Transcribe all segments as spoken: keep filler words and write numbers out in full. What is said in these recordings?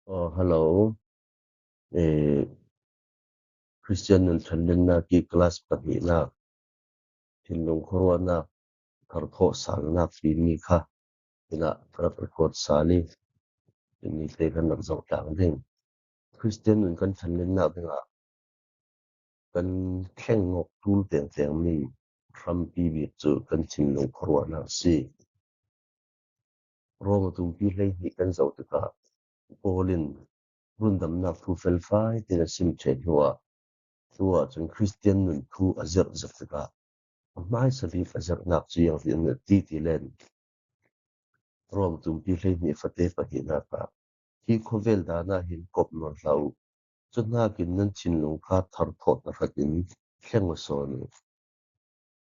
Oh, hello. Eh, Christian nun ṭhanlennak i class pahnihnak, thinlung khuaruahnak, tharthawh salnak timi kha hinah ka rak record sal i, tuni te kan rak zoh tlang ding. Christian nun kan ṭhanlennak dingah kan thleng ngawk tul tengtengmi hrampi bik cu kan thinlung khuaruahnak a si. Rom a tumpi hleihnih kan zoh tikah Paul in rundamnak thu felfai tein a sim ṭheh hnuah, tuah cun Christian nun thu a zirh zet tikah a hmaisa bik a zirhnak cu ziang ti an ti ti len. Rom tumpi hleihnih fate pahnihnak ah, hi khuavel dan ah hin kop nawn hlah uh. Cuhnakin nan thinlung kha tharthawh tahratin thleng aw sawn uh.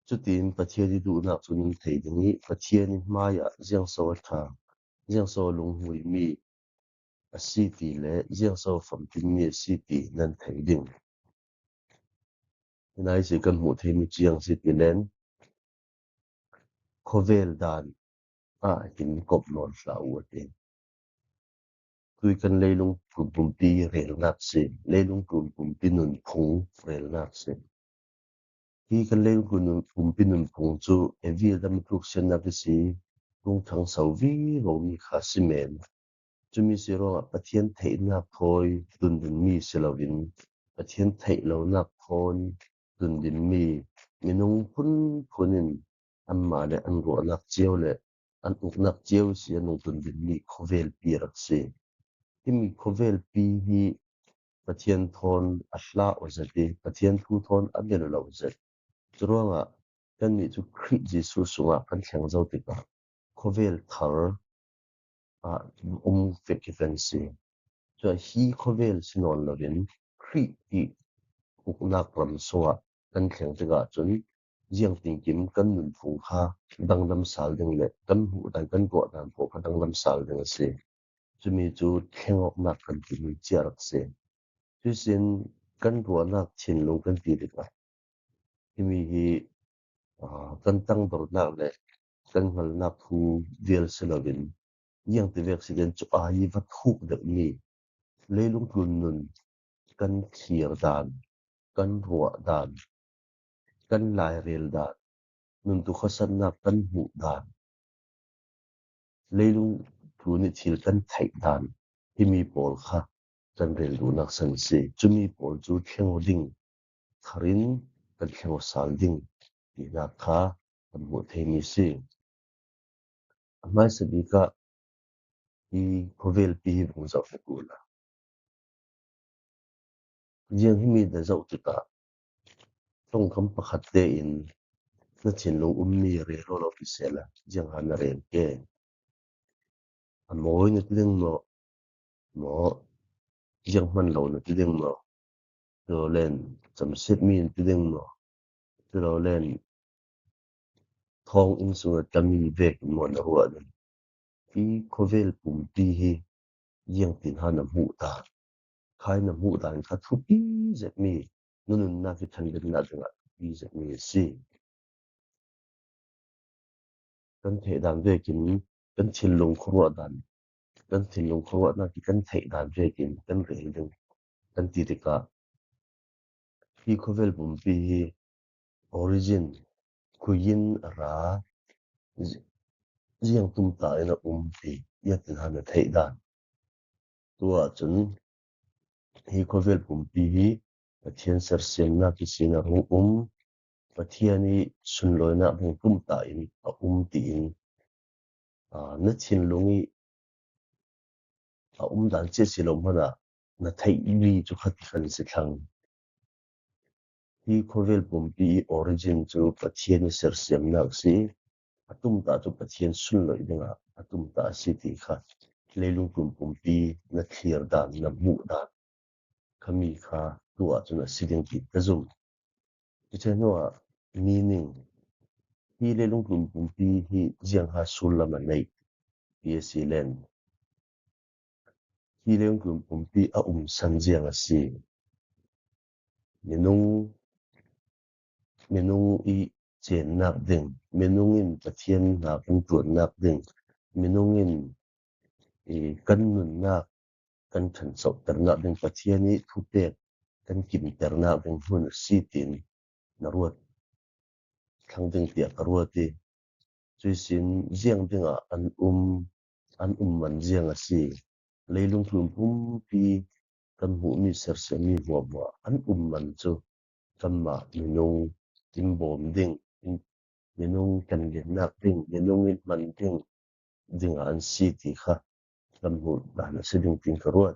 Cutin Pathian i duhnak cu nan thei ding i, Pathian i hmaiah ziangso a ṭha, ziangso a lunghmuimi a si ti le ziangso a famkimmi a si ti nan thei ding. Hinaisi kan hmuh theimi ziang si ti len, khuavel dan ah hin kop nawn hlah uh a ti. Tui kan leilung tlun pumpi relnak si, leilung tlun pumpi nunphung relnak si. Hi kan leilung tlun pumpi nunphung cu Evi Adam tluk siannak a si, lungthang so vivomi kha si men. Cumi si ruangah Pathian theihnak thawi tundinmi si loin Pathian theih lonak thawn tundinmi minung phunphun in anmah le an ruahnak cio le an uknak cio si an nung tundinmi khuavelpi rak si. Himi khuavelpi hi Pathian thawn a hla aw zet i Pathian thu thawn a bel lo zet. Curuangah kannih cu Khrih Jesuh sungah kan thleng zo tikah khuavel thar ah um vek hi kan si. Cun hi khuavel si nawn loin Khrih i uknak ram sungah kan thleng tikah cun ziangtinkim kan nunphung kha danglam sal ding le kan hmuh dan, kan ruah dan pawl kha danglam sal ding a si. Cumi cu thleng awknak kan timi cia rak si. Cuihsin kan ruahnak thinlung kan ti tikah himi hi, aa, kan tangdornak le kan hngalnak thu vial si loin, ziangtivek si den cu aa i va thuk deuhmi leilung tlun nun kan thlir dan, kan ruah dan, kan lairel dan, nun tu khuasatnak kan hmuh dan, leilung tlun i thil kan theih dan, himi pawl kha kan rel duhnak san si. Cumi pawl cu thleng aw ding, tharin kan thleng aw sal ding tinak kha kan hmuh theimi si. A hmaisa bik ah hi khuavelpi hi vung zoh tuk uhla. Ziang himi na zoh tikah ṭongkam pakhat tein na thinlung ummi rero lo ti sehla ziang ha na rel ke? A mawi na ti ding maw? Maw, ziang hman lo na ti ding maw? Culolen camsiatmi na ti ding maw? Culolen thawng inn sungah tami vekin maw na ruah ding? Hi khuavel pumpi hi ziangtin ha na hmuh ta? Khai na hmuh dan kha thupi zetmi, na nunnak i ṭhanlennak dingah thupi zetmi a si. Kan theih dan vekin kan thinlung khuaruah dan, kan thinlung khuaruahnak i kan theih dan vekin kan rel ding kan ti tikah hi khuavel pumpi hi origin, khui in a ra, zi-, ziang tumtah in a um ti ziangtin ha na theih dan? Tuah cun hi khuavel pumpi hi Pathian sersiamnak ihsin a rung um, Pathian i sunlawinak rung tumtah in a um tiin, aa, na thinlung i a um dan cia si lo hmanah na theihmi cu kha ti khan si thlang. Hi khuavel pumpi i origin cu Pathian i sersiamnak si, a tumtah cu Pathian sunlawih dingah a tumtah a si ti kha leilung tlun pumpi na thlir dan, na hmuh dan khami kha tuah cun a si ding ti ka zum. Cuti hnuah meaning, hi leilung tlun pumpi hi ziang ha sullam a neih ti a si len, hi leilung tlun pumpi a um san ziang a si? Minung, minung i cennak ding, minung in Pathian hna kan ṭuannak ding, minung in i kan nunnak kan ṭhanchoh ternak ding Pathian ih thupek kan kimternak ding hmun a si tiin na ruat thlang ding tiah ka ruat ih, cuihsin ziang dingah an um, an um man ziang a si. Leilung tlun pumpi kan hmuhmi sersiammi hmuahhmuah an um man cu kanmah minung in bawm ding, in, minung kan gennak ding, minung in hman ding dingah an si ti kha kan hmuh dan a si ding tiin ka ruat.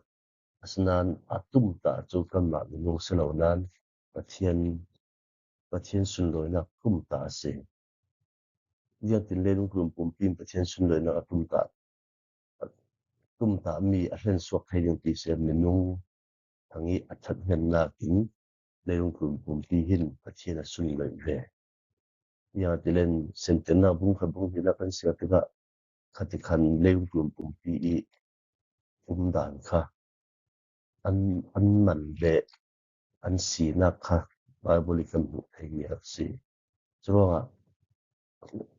Asinain a tumtah cu kanmah minung si lo nain Pathian, Pathian sunlawinak tumtah a si. Ziangtin leilung tlun pumpi in Pathian sunlawinak a tumtah, a tumtahmi a hlensuak thei ding ti si minung thang ih a ṭhathnemnak in leilung tlun pumpi hin Pathian a sunlawih ve. Ziangtilen Sentirnak bung khat bung hnihnak kan siar tikah khatikhan leilung tlun pumpi ih umdan kha an, an man le an sinak kha Baibal ih kan hmuh theimi a si. Curuangah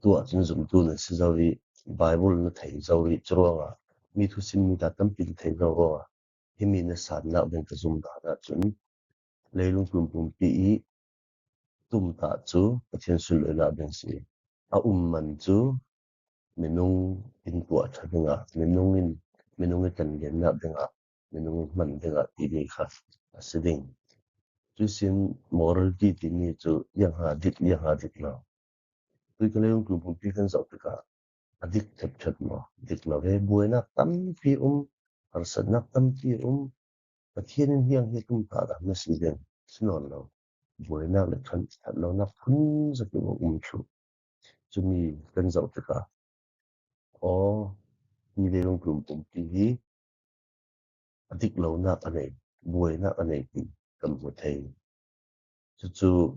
tuah cun zumtu nan si zo ih Baibal na thei zo ih curuangah mi thusimmi ta tampi na thei zo ruangah himi na sannak ding ka zum dan ahcun leilung tlun pumpi ih tumtah cu Pathian sunlawinak ding si. A um man cu minung in tuah ṭha dingah, minung in, minung ih kan gennak dingah, minung in hman dingah timi kha a si ding. Cuihsin morality timi cu ziangha dik, ziangha dik lo. Tui ka leilung tlun pumpi kan zoh tikah a dik ṭhetṭhet maw? Dik lo ve. Buainak tampi um, harsatnak tampi um. Pathian in hiang hi tumtah dah na si ding si nawn lo. Buainak le ṭhan, ṭhat lonak phun zet in a um thluh. Cumi kan zoh tikah aw, hi leilung tlun pumpi hi a dik lonak a nei, buainak a nei ti kan hmu thei. Cucu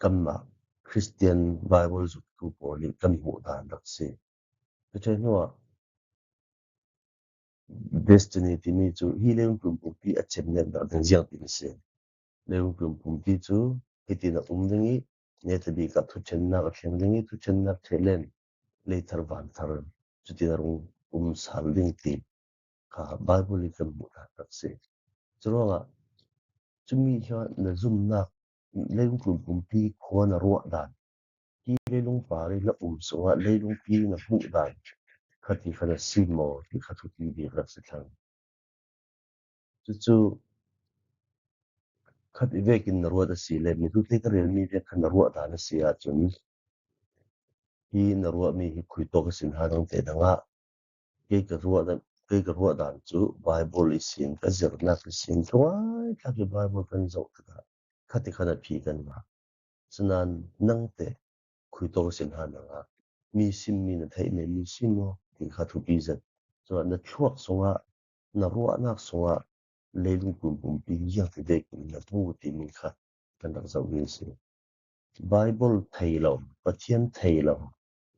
kanmah Christian Baibal zumtu pawl ih kan hmuh dan rak si. Cucu hnuah Destiny timi cu hi leilung tlun pumpi a cemnek dah ding ziangtin a si. Leilung tlun pumpi cu hitin a um ding ih, netabik ah thuṭhennak a thleng ding ih, thuṭhennak ṭheh len leithar vanthar cutin a rung um sal ding ti kha Baibal ih kan hmuh dan rak si. Curuangah cumi hi na zumnak, leilung tlun pumpi khua na ruah dan, hi leilung par ih na um sungah leilungpi na hmuh dan kha ti kha na si maw ti kha thupi bik rak si thlang. Cucu khat ih vekin na ruat a si le, mitute ka relmi vek kha na ruah dan a si ahcun, hi na ruahmi hi khuitawk a si hna dang te dangah kei ka ruah dan, kei ka ruah dan cu Baibal ihsin, ka zirnak ihsin, thungai tlak ih Baibal kan zoh tikah khat ih khan a phi kan ngah. Sinain nangte khuitawk a si hna dangah mi simmi na theih men mi si maw ti kha thupi zet. Cun na thluak sungah, na ruahnak sungah leilung tlun pumpi ziangti vekin na hmu timi kha kan rak zohmi a si. Baibal thei lo, Pathian thei lo,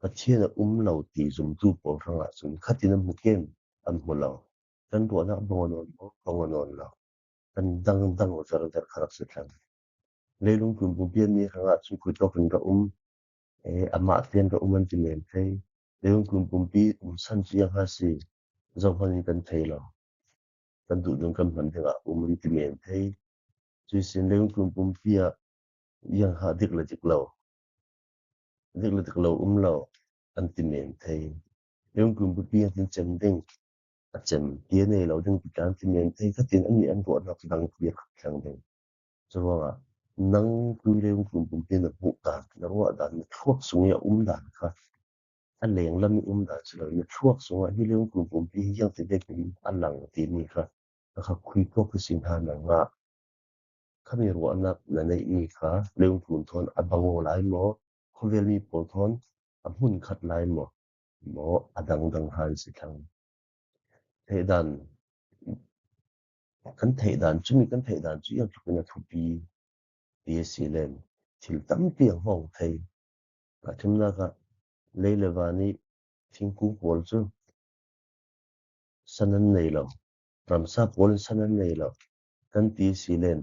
Pathian a um lo ti zumtu pawl hrangah cun khatin an hmu kem, an hmu lo. Kan ruahnak bang a nawn maw, bang a nawn lo. Kan dangdang verver kha rak si thlang. Leilung tlun pumpi mi hrangah cun khuitawk in ka um, eh, amah tein ka um an ti men thei. Leilung tlun pumpi um san cu ziang ha si, zohhmanh in kan thei lo. Kan duh ding kan hman dingah um an ti men thei. Cuihsin leilung tlun pumpi ah ziang ha dik le dik lo, dik le dik lo um lo an ti men thei. Leilung tlun pumpi ah tin cem ding, a cem ti a nei lo ding ti tla an ti men thei. Khatin annih an ruahnak dang ti a rak thleng ding. Curuangah nang tui leilung tlun pumpi na hmuh dan, na ruah dan, na thluak sung i a um dan kha a lenglam i um dan si lo, na thluak sungah hi leilung tlun pumpi hi ziangti vekin a lang timi kha, a kha khuitawk ihsin ha na ngah. Khami ruahnak na neihmi kha leilung tlun thawn a bang aw lai maw? Khawvelmi pawl thawn a hmun khat lai maw? Maw a dangdang ha an si thlang. Theihdan, kan theihdan, cumi kan theihdan cu iang tlukin a thupi ti a si len thil tampi a hngawng thei. A ṭhimnak ah lei le van i thingkung pawl cu san an nei lo, ramsa pawl in san an nei lo kan ti a si len,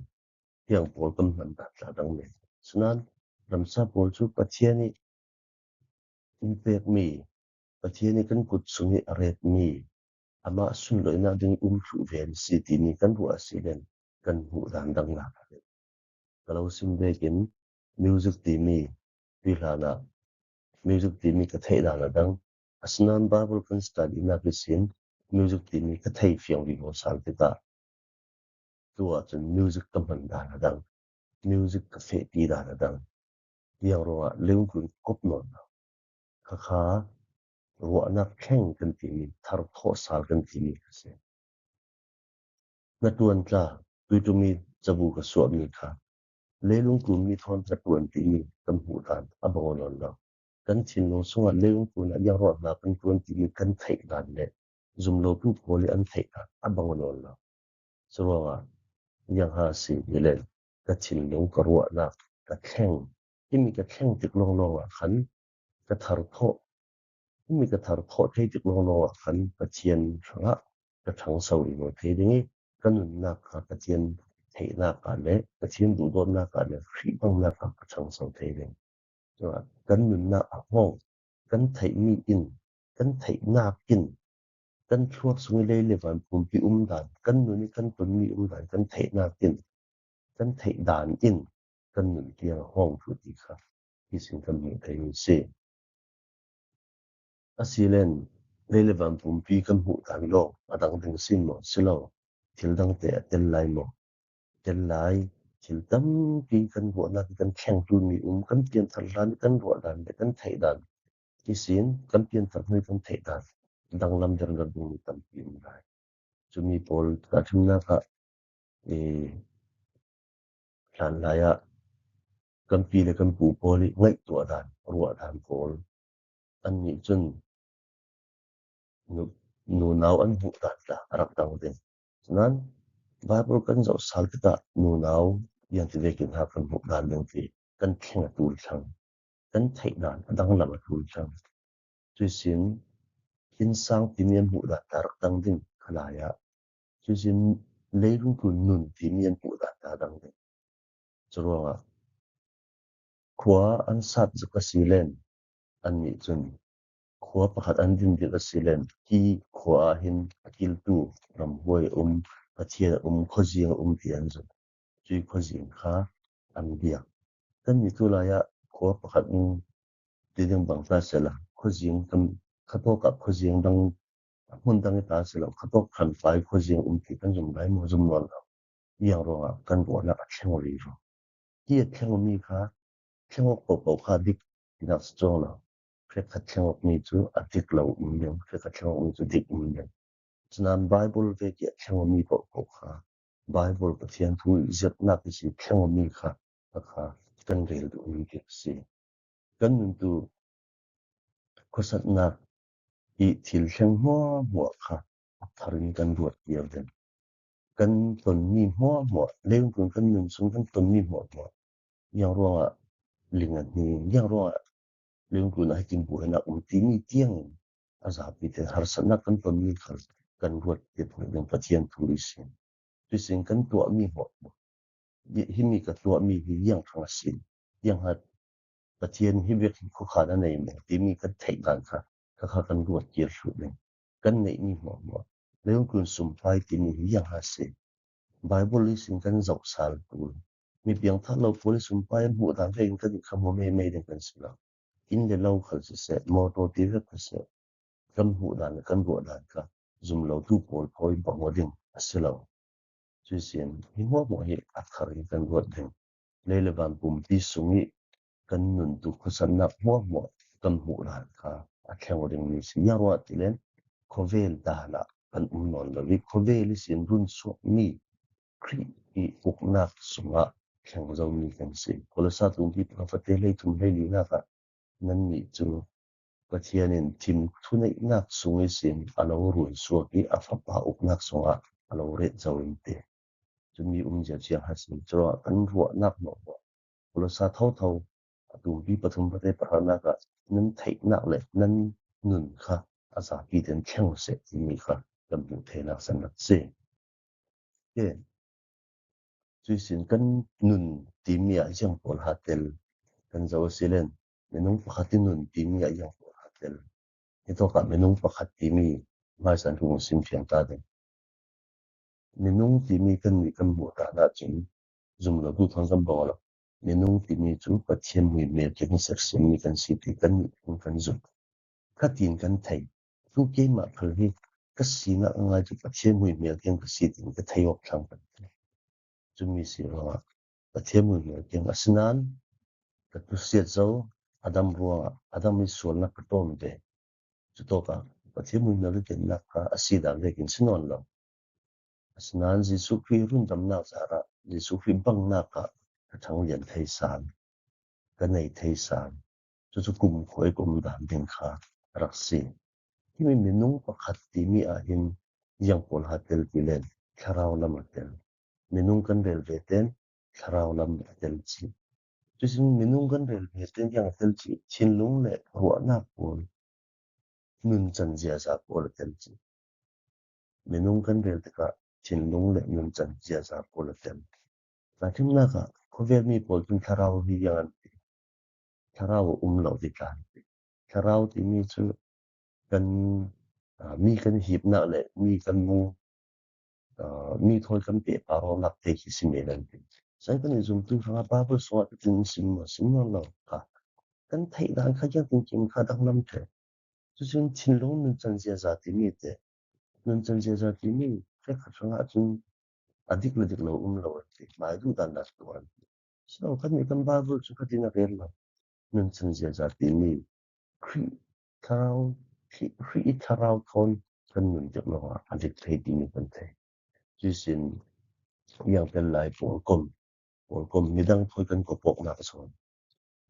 hiang pawl kan hman dan tla dang men. Sinain ramsa pawl cu Pathian i in pekmi, Pathian i kan kut sung i a retmi, amah sunloihna ding um thluh ve an si timi kan ruah a si len kan hmuh dan dang lak a len. Ka lo sim vekin music timi, tui hlanah music timi ka theih dan a dang, asinain Bible kan study nak ihsin music timi ka thei fiang vivo sal tikah tua cun music ka hman dan a dang, music ka fehpi dan a dang, ziang ruangah leilungtlun kop nawn lo. Khakha ruahnak thleng kan timi, tharthawh sal kan timi ka si. Na ṭuan tla, tuitumi cabu ka suahmi kha leilungtlun mi thawn ka ṭuan timi kan hmuh dan a bang aw nawn lo. Kan thinlung sungah leilungtlun ah ziang ruangah hna kan ṭuan timi kan theih dan le zumlotu pawl i an theih dan a bang aw nawn lo. Curuangah ziang ha si hi len ka thinlung, ka ruahnak, ka thleng, himi ka thleng tik lawnglawng ah khan ka tharthawh, himi ka tharthawh thei tik lawnglawng ah khan Pathian hrangah ka ṭhangso rih thei ding i, ka nunnak kha Pathian theihnak ah le Pathian duhdawtnak ah le Khrih banghnak ah ka ṭhangso thei ding. Curuangah kan nunnak a hawng, kan theihmi in, kan theihnak in, kan thluak sung i lei le van pumpi um dan, kan nun i kan tonmi um dan kan theihnak in, kan theih dan in kan nun tiang a hawng thu ti kha hi sin kan hmuh thei mi si. A si len lei le van pumpi kan hmuh dan lawng a dang ding sin maw si lo, thil dangte a tel lai maw? Tel lai. Thil tampi kan ruahnak i kan thlengtu mi um, kan pianthar hlan i kan ruah dan le kan theih dan ihsin kan pianthar hnu i kan theih dan danglam derder dingmi tampi um lai. Cumi pawl ka ṭhimnak ah, eh, hlanlai ah kan pi le kan pu pawl i ngaihtuah dan, ruah dan pawl annih cun nu, nunau an hmuh dan tla a rak dang ding. Cunan Bible kan zoh sal tikah nunau ziangti vekin ha kan hmuh dan ding ti kan thleng a tul thlang, kan theih dan a danglam a tul thlang. Cuihsin innsang timi an hmuh dan tla rak dang ding kha lai ah, cuihsin leilungtlun nun timi an hmuh dan tla dang ding. Curuangah khua an sat zuk a si len annih cun khua pakhat an din dih a si len hi khua ah hin a kiltu ramhuai a um, Pathian a um, khuazing a um ti an zumh. Cui khuazing kha an biak. Kannih tu lai ah khua pakhat in ti ding bang ta sehla, khuazing kan khatawk ah khuazing dang, hmun dang i ta sehla, khatawk khanfai khuazing um ti kan zum lai maw? Zum nawn lo. Ziang ruangah kan ruahnak a thleng rih lo. Hi a thleng mi kha, thleng awk pohpoh kha dik tinak si cuang lo. Hrekkhat thleng awk mi cu a dik lo um ding, hrekkhat thleng awk mi cu dik um ding. Cunan Bible vek i a thleng mi pohpoh kha Bible Pathian thu i zirhnak i si thleng mi kha, kha kan rel duhmi bik a si. Kan nuntu khuasatnak i thil thleng hmuahhmuah kha a thar in kan ruat kir ding. Kan tonmi hmuahhmuah, leilungtlun kan nun sung kan tonmi hmuahhmuah, ziang ruangah ling a hning, ziang ruangah leilungtlun ah hitin buainak um timi tiangin a zapi te harsatnak kan tonmi khal kan ruat kir ding Pathian thu i sin. Cuihsin kan tuahmi hmuahhmuah, himi ka tuahmi hi ziang hrang a si, ziang hat Pathian hi bek hi khuakhan a nei men timi kan theih dan kha, kha kha kan ruat kir hluh ding. Kan neihmi hmuahhmuah, leilungtlun sumpai timi hi ziang ha si. Bible ihsin kan zoh sal kul. Mi piangthar lo pawl i sumpai an hmuh dan vekin kan kha hmu meimei ding kan si lo. Inn le lo khal siseh, mawtaw ti vek kha seh, kan hmuh dan le kan ruah dan kha zumlotu pawl thawi bang aw ding a si lo. Cuihsin hi hmuahhmuah hi a thar in kan ruat ding. Lei le van pumpi sung i kan nuntu khuasatnak hmuahhmuah kan hmuh dan kha a thleng aw dingmi si. Ziang ruangah ti len khawvel dan ah kan um nawn lo i, khawvel ihsin run suakmi Khrih i uknak sungah thleng zomi kan si. Kolosa tumpi pakhat fate hleithum hleilinak ah nannih cu Pathian in thim thuneihnak sung ihsin a lo run suak i a Fapa uknak sungah a lo ret zo in ti. Cumi umzia ciang ha sin curuangah kan ruahnak hmuahhmuah, Kolosa thotho a tumpi pathum fate paharnak ah nan theihnak le nan nun kha a zapi tein thleng seh timi kha kan hmuh theinak san rak si. Ke, cuihsin kan nun timi ah ziang pawl ha tel? Kan zoh a si len minung pakhat i nun timi ah ziang pawl ha tel? Hitawkah minung pakhat timi Maisan thu sim fiang ta ding. Minung timi kan nih kan hmuh dan ah cun zum lo duh thawng kan bang lo. Minung timi cu Pathian muimel keng sersiammi kan si ti kan nih kan zum. Khatin kan thei. Tu keimah khal hi ka sinak a ngai cu Pathian muimel keng ka si ti ka thei awk thlang kan. Cumi si ruangah Pathian muimel keng a si nain ka tusiat zo, Adam ruangah, Adam i sualnak ka ṭawm ve. Cutawkah Pathian muimel i kennak kha a si dan vekin si nawn lo. Asinain Jesuh Khrih rundamnak zarah Jesuh Khrih bangnak ah ka ṭhanglian thei san, ka nei thei san, cucu kumkhua i ka um dan ding kha a rak si. Himi minung pakhat timi ah hin ziang pawl ha tel ti len thlarau lam a tel. Minung kan rel ve ten thlarau lam a tel ci. Cucin minung kan rel ve ten ziang a tel ci, thinlung le ruahnak pawl, nuncan ziaza pawl a tel ci. Minung kan rel tikah thinlung le nuncan ziaza pawl a tel. Laithiamnak ah khuavelmi pawl cun thlarau hi ziang an ti. Thlarau a um lo ti tla an ti. Thlarau timi cu kan, aa, mi kan hipnak le mi kan mu, aa, mi thawi kan pehpar awknak te khi si men an ti. Sai kan i zumtu hrangah Baibal sungah ka tin sim maw, sim nawn lo kha. Kan theih dan kha ziang tinkim kha danglam ṭheh. Cucun thinlung nuncan ziaza timi te, nuncan ziaza timi hrekkhat hrangah cun a dik le dik lo um lo an ti, mai duh dan dah tuah an ti. Sino kan nih kan Baibal cu khatin a rel lo. Nuncan ziaza timi Khrih thlarau, Khrih, Khrih i thlarau thawn kan nun dik lo ah a dik thei timi kan thei. Cucin ziangtel lai pawlkom, pawlkom midang thawi kan kawpawknak zong,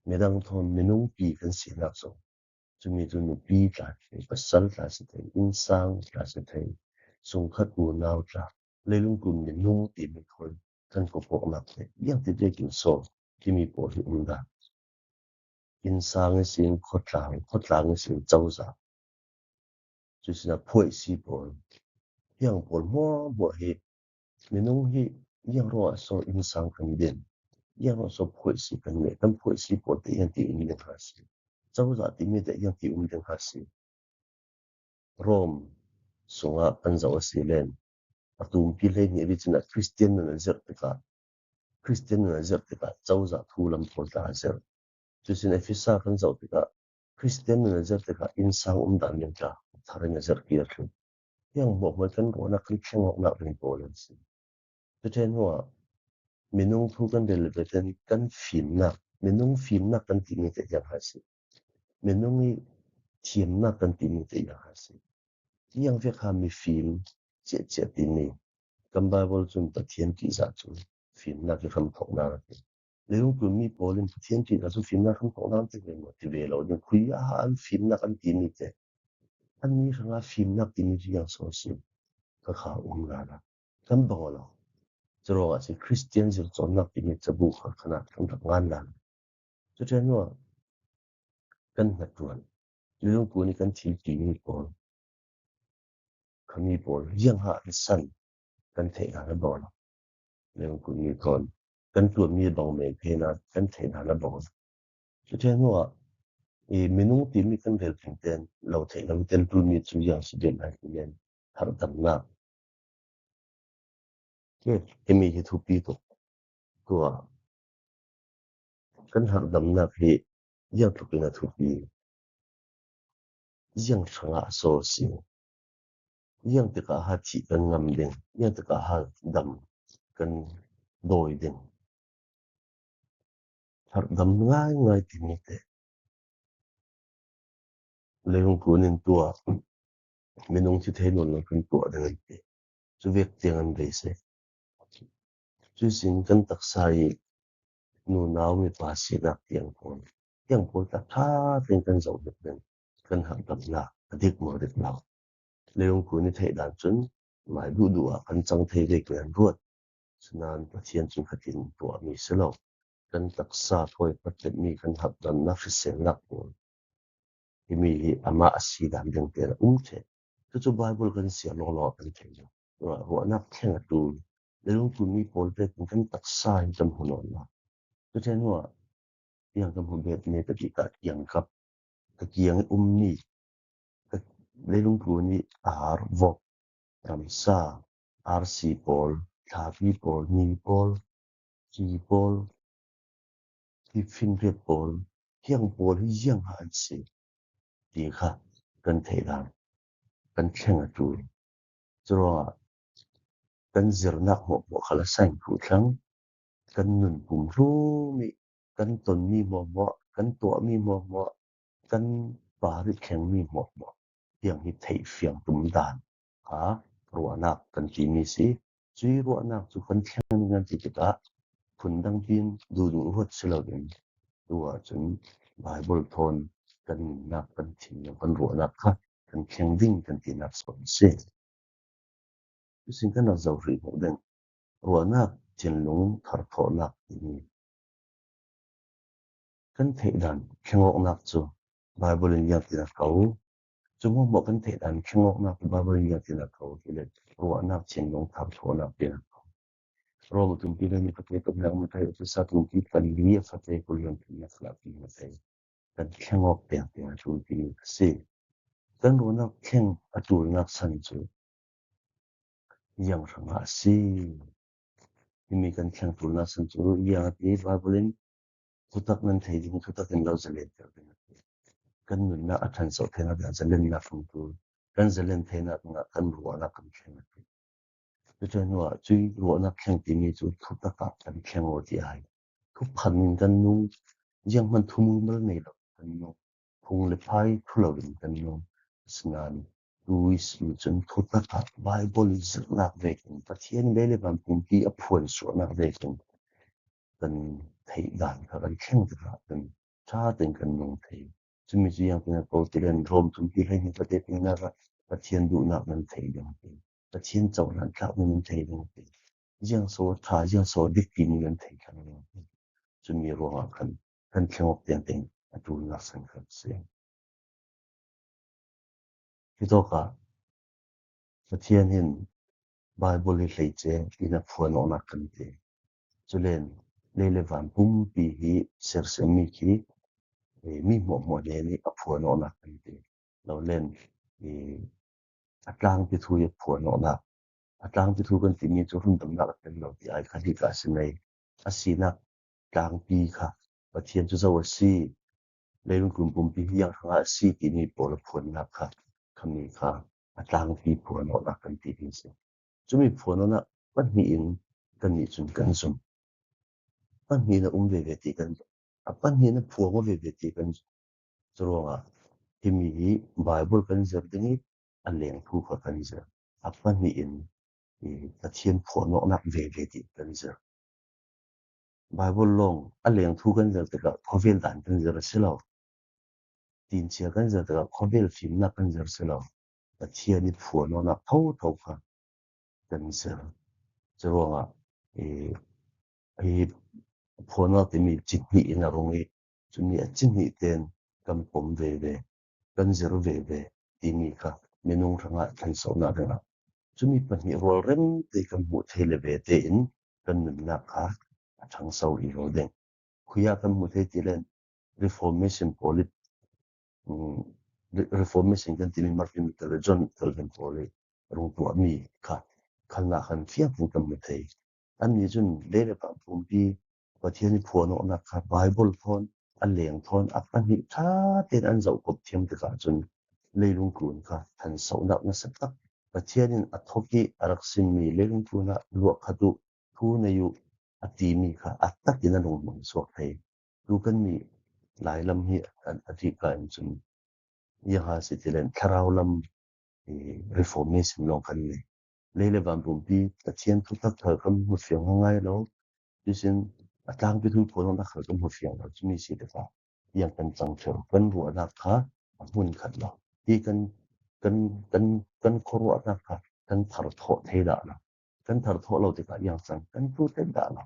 midang thawn minungpi kan sinak zong, cumi cu nupi tla si thei, pasal tla si thei, innsang tla si thei, sungkhat unau tla, leilung kum minung timi thawn kan kawpawknak te, ziangti vekin saw timi pawl hi um dan. Innsang ihsin khuatlang, khuatlang ihsin cozah. Cusinah phuaihsi pawl, hiang pawl hmuahhmuah hi, minung hi ziang ruangah saw innsang kan din, ziang ruangah saw phuaihsi kan neh, kan phuaihsi pawl te ziangti um ding kha si, cozah timi te ziangti um ding kha si. Rom sungah kan zoh a si len, a tumpi hleihnih ri cun a Khristian nun a zirh tikah, Khristian nun a zirh tikah cozah thu lam pawl tla a zirh. Cucin Efesa kan zoh tikah Khristian nun a zirh tikah innsang um dan ding tla thar in a zirh kir thlu. Hiang hmuahhmuah kan ruahnak kan thleng awknak ding pawl an si. Cuṭhen hnuah minung thu kan rel ve ten kan fimnak, minung fimnak kan timi te ziang hai si. Minung i thiamnak kan timi te ziang hai si. Ziang vek ha mifim ciahciah timi. Kan Baibal cun Pathian ṭihzah cu fimnak i hramthawknak a ti. Leilung kulmi pawl in Pathian ṭihzah cu fimnak hramthawknak an ti ve maw? Ti ve lo ding. Khui ah ha an fimnak an timi te, anni hrangah fimnak timi cu ziang so si. Ka kha um lala kan bang aw lo. Curuangah si Khristian zircawnnak timi cabu kha khanah kan rak ngan lala. Cuṭhen hnuah kan hnaṭuan, leilung kun i kan thiltimi pawl, khami pawl ziang ha an san kan theih hna na bang aw lo. Leilung kun mi thawn kan ṭuanmi bang men phena kan theih hna na bang aw lo. Cuṭhen hnuah i minung timi kan rel pheng ten lo theih lo i tel ṭulmi cu ziang si den lai ti men harhdamnak. Himi hi thupi tuk. Tua kan harhdamnak hi ziang tlukin a thupi, ziang hrangah a sawl si, ziang tikah ha thih kan ngam ding, ziang tikah ha dam kan dawi ding. Harhdam ngaingai timi te. Leilung kun in tuah, minung thi thei nawn lo kan tuah ding an ti. Cu vek tiang an beisei. Cuihsin kan taksa i nunau mipa sinak tiang pawl, tiang pawl tla ṭha tein kan zoh dek ding, kan harhdamnak a dik maw dik lo. Leilung kun i theih dan cun mai duhduh ah kan cang thei ve kei an ruat. Sinain Pathian cun khatin tuahmi si lo. Kan taksa thawi patetmi kan harhdamnak hriselnak pawl, himi hi amah a si dan ding te a um ṭheh. Cucu Baibal kan siar lawnglawng ah kan thei lo. Ruah-, ruahnak thleng a ṭul. Leilung kulmi pawl vekin kan taksa hi kan hmu nawn lo. Cuṭhen hnuah tiang kan hmu bet ni ka ti ka kiangkap, ka kiang i ummi, ka, leilung tlun i ar vok, ramsa, arsi pawl, thlapi pawl, ni pawl, ki pawl, ki finriat pawl, hiang pawl hi ziang ha an si ti kha kan theih dan, kan thleng a tul. Curuangah kan zirnak hmuahhmuah kha la saing phuh thlang, kan nun pum hlum i kan ton mi hmuahhmuah, kan tuah mi hmuahhmuah, kan pari thleng mi hmuahhmuah tiang hi theih fiang tum dan kha ruahnak kan timi si. Cui ruahnak cu kan thleng ding kan ti tikah phundang pin duhduh ruat si loin tu ahcun Baibal thawn kan nunnak, kan thinlung, kan ruahnak kha kan thleng ding kan tinak sawn a si. Cusin kan rak zoh rih hmuh ding ruahnak, thinlung, tharthawhnak timi kan theih dan thleng awknak cu Baibal in ziang tinak ko. Cu hmuahhmuah kan theih dan thleng awknak cu Baibal in ziang tinak ko ti le ruahnak, thinlung, tharthawhnak tinak ko. Rom a tumpi le ni fate, kum le kum le Efesa tumpi pali a fate, kul le kum le kul le kum le fate. Kan thleng awk tiang tiang a tul timi a si. Kan ruahnak thleng a tulnak san cu ziang hrangah a si. Himi kan thleng tulnak san cu ziang a ti, Baibal in thutak nan thei ding, thutak in lo zalenter ding a ti. Kan nunnak a ṭhanso theinak ding ah zalennak kan tul, kan zalen theinak dingah kan ruahnak kan thleng a ti. Cucu hnuah cui ruahnak thleng timi cu thutak ah kan thleng aw ti ai. Thuphan in kan nung, zianghman thumul mal nei lo kan nung, phung le phai thu lo in kan nung. Asinain tuis mi cun thutak ah Baibal i zirhnak vekin Pathian lei le van pumpi a phuan suahnak vekin kan theih dan kha kan thleng tikah kan ṭha tein kan nung thei. Cumi cu ziangtin a ko ti len Rom tumpi hleihnih fate pinnak ah Pathian duhnak nan thei ding ti, Pathian cohlan tlak nan thei ding ti, ziangso a ṭha, ziangso a dik timi nan thei thlang ding ti. Cumi ruangah khan kan thleng awk tiang tein a tulnak san kha a si. Hitawkah Pathian hin Baibal hi hleice in a phuan awknak kan ti. Culen lei le van pumpi hi sersiammi khi, eh, mi hmuahhmuah hnen i a phuan awknak kan ti. Lo len, eh, a tlangpi thu i a phuan awknak. A tlangpi thu kan timi cu rundamnak a tel lo ti ai kha hi ka si nei. A sinak tlangpi kha Pathian cu zo a si, leilung tlun pumpi hi ziang hrangah a si timi pawl a phuannak kha, khami kha a tlangpi phuan awknak kan ti ding si. Cumi phuan awknak pahnih in kannih cun kan zum. Pahnih in a um veve ti kan zum. A pahnih in a phuang aw veve ti kan zum. Curuangah himi hi Baibal kan zir ding i a lengthu kha kan zir. A pahnih in i Pathian phuan awknak veve ti kan zir. Baibal lawng a lengthu kan zir tikah khawvel dan kan zir a si lo. Tinchia kan zir tikah khawvel fimnak kan zir a si lo. Pathian i phuan awknak thotho kha kan zir. Curuangah i, i phuan awk timi cihnih in a rung i, cumi a cihnih tein kan pom veve, kan zir veve timi kha minung hrangah thansohnak dingah cumi pahnih rualrem te kan hmuh thei le ve tein kan nunnak kha a ṭhangso i lo ding. Khuiah kan hmuh thei ti len Reformation pawl i, um, Re-, Reformation kan timi Martin Luther le John Calvin pawl i rung tuahmi kha khalnak khan fiangtein kan hmu thei. Annih cun lei le van pumpi Pathian i phuan awknak kha Baibal thawn, a leng thawn, a pahnih ṭha tein an zohkop thiam tikah cun leilung tlun kha thansohnak nasa tak Pathian in a thawk i a rak simmi leilung tlun ah luah khat uh, thu nei uh a timi kha a tak in a lunghmun suak thei. Tu kannih Lai lam hi a, a ṭih ka in cun ziangha si ti len thlarau lam, eh, reformation lawng kan nei. Lei le van pumpi Pathian thutak khal kan hmu fiang ngaingai lo. Cutin a tlangpi thu phuan awknak khal kan hmu fiang lo. Cumi si tikah ziang kan cang ṭheu, kan ruahnak kha a hmun khat lo. Hi kan, kan, kan, kan khuaruahnak kha kan thar thawh thei dah lo. Kan thar thawh lo tikah ziang cang kan tu tek dah lo.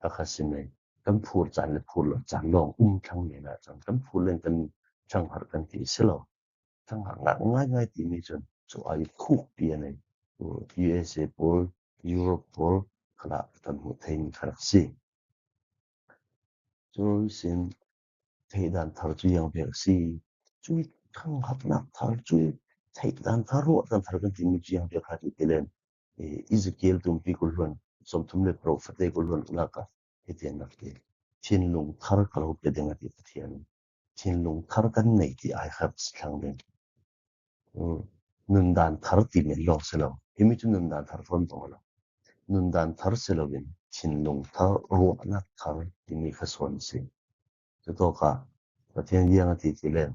Kha kha si men, kan phur caan le phur lo caan lawng um thlang men ah cang. Kan phur len kan ṭhangharh kan ti si lo. Ṭhangharh ngah ngaingai timi cun cu ai khukpi a nei. U S A pawl, Europe pawl khalah kan hmuh thei mi kha rak si. Cu sin theihdan thar cu ziang bek a si. Cui ṭhangharhnak thar, cui Theih dan thar, ruah dan thar kan timi ciang bia kha ti ti len. Ezekiel tumpi kul luan, sawmthum le paruk fate kul luan laka hitian nak ti. Thinlung thar ka lo pe ding a ti Pathian. Thinlung thar kan nei ti ai khat thlang ding. Nundan thar ti men lawng si lo. Himi cu nundan thar fawn fawn lo. Nundan thar si loin thinlung thar, ruahnak thar timi kha sawn si. Cutawkah Pathian ziang a ti ti len,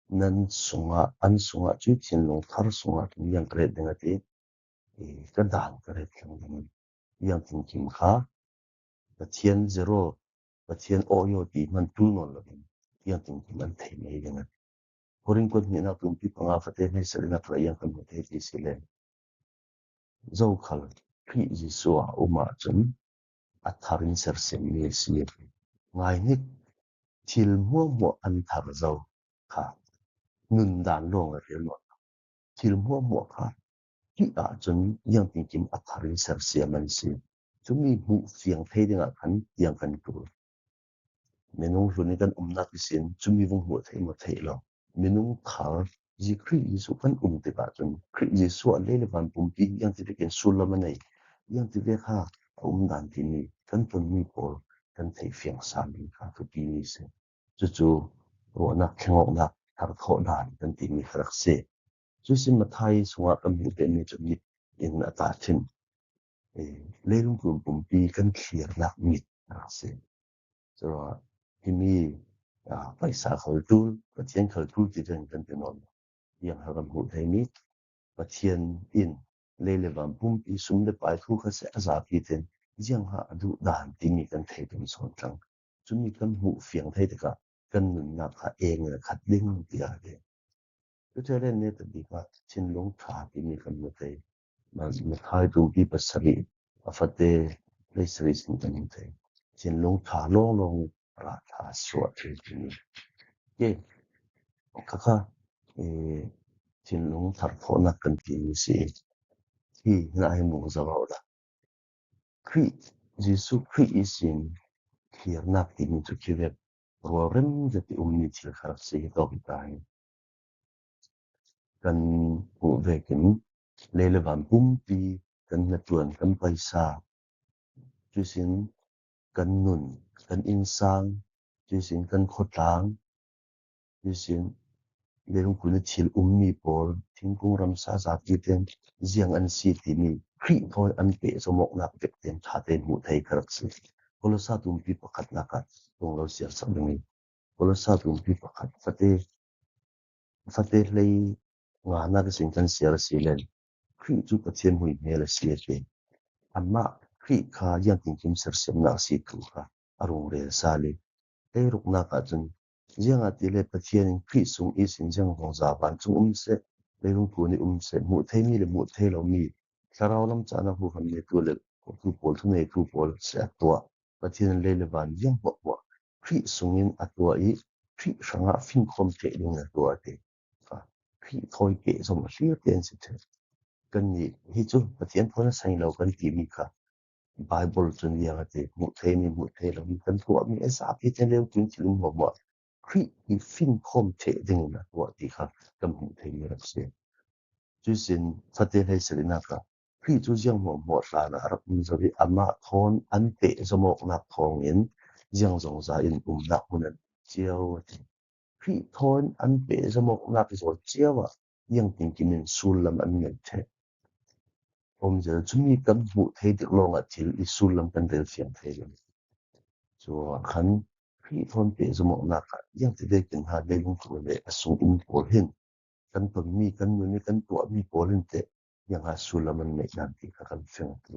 nan sungah, an sungah cu thinlung thar sungah cun ziang ka ret ding a ti. Ka dan ka ret thlang ding. Ziang tinkim kha Pathian zero, Pathian aw yaw ti hman tul nawn loin ziang tinkim an thei mai ding a ti. Korin kuat hnihnak tumpi panga fate hleisarihnak kha ziang kan hmu thei ti si len, zokhal Khrih Jesuh a um ahcun a thar in sersiammi a si. Ngaihnik, thil hmuahhmuah an thar zo kha nundan lawng a rel nawn lo. Thil hmuahhmuah kha Khrih ahcun ziang tinkim a thar in sersiam an si. Cumi hmuh fiang thei dingah khan tiang kan ṭul. Minung hlun in kan umnak ihsin cumi vung hmuh theih maw theih lo. Minung thar Khrih Jesuh kan um tikah cun Khrih Jesuh ah lei le van pumpi ziang ti vekin sullam a nei, ziang ti ve kha a um dan timi kan tonmi pawl kan theih fiang sami kha thupi mi si. Cucu ruahnak, thlengawknak, thar thawh dan kan timi kha rak si. Cuihsin Matthai sungah kan hmuh pemi cu mit in a tahṭhim. Leilung tlun pumpi kan thlirnak mit a rak si. Curuangah himi paisa khal ṭul, Pathian khal ṭul ti kan kan ti nawn lo. Ziang kha kan hmuh theimi, Pathian in lei le van pumpi sum le pai thu kha seh a zapi tein ziang kha a duh dan timi kan thei tum sawn thlang. Cumi kan hmuh fiang thei tikah kan nunnak kha eng in a khat ding tiah a ti. Cuti le neta bik ah thinlung ṭha timi kan hmu thei. Matthai tumpi pasarih a fate hleisarih sin kan hmu thei. Thinlung ṭha lawnglawng rah ṭha suah thei timi. Ke, kha kha, thinlung thar thawhnak kan timi si. Hi, hinah hi mu zaw la. Khrih, Jesuh Khrih ihsin thlirnak timi cu khi vek rualrem zet i ummi thil kha rak si hi tawk hi ta hi. Kan hmuh vekin lei le van pumpi, kan hnaṭuan, kan paisa, cuihsin kan nun, kan innsang, cuihsin kan khawtlang, cuihsin leilung kul i thil ummi pawl, thingkung ramsa zapi tein ziang an si timi Khrih thawn an pehzom awknak vek tein ṭha tein hmuh thei kha rak si. Kolosa tumpi pakhatnak ah tung lo siar sak ding i, Kolosa tumpi pakhat fate, fate hlei nganak ihsin kan siar a si len, Khrih cu Pathian hmuihmel a si a ti. Amah Khrih kha ziang tinkim sersiamnak a si thu kha a rung rel sal i, tei ruknak ahcun, ziangahtile Pathian in Khrih sung ihsin ziang zongza vancung um seh, leilung tlun i um seh, hmuh theimi le hmuh thei lomi, thlarau lam caan a huham netu le khuatu pawl, thuneitu pawl seh a tuah. Pathian in lei le van ziang hmuahhmuah Khrih sungin a tuah i Khrih hrangah fingkhawm ṭheh dingin a tuah a ti. Khrih thawi pehzom a hlir tein si ṭheh. Kannih hi cu Pathian thawn a sang lo kan timi kha Baibal cun ziang a ti, hmuh theimi, hmuh thei lomi kan tuahmi a zapi tein leu tlun thil um hmuahhmuah Khrih i fingkhawm ṭheh dingin a tuah ti kha kan hmuh theimi rak si. Cuihsin fate hleisarihnak ah Khrih cu ziang hmuahhmuah hlan ah a rak um zo i amah thawn an pehzom awknak thawngin ziang zongza in umnak hmun an cio a ti. Khrih thawn an pehzom awknak zawn cio ah ziang tinkim in sullam an ngei ṭheh. Awmzel cumi kan hmuh thei tik lawngah thil i sullam kan rel fiang thei lo. Curuangah khan Khrih thawn pehzom awknak ah ziang ti vekin ha leilung tlun le a sung um pawl hin kan tonmi, kan nun i kan tuahmi pawl in teh ziang ha sullam an neih dan ti kha kan fiang a ti.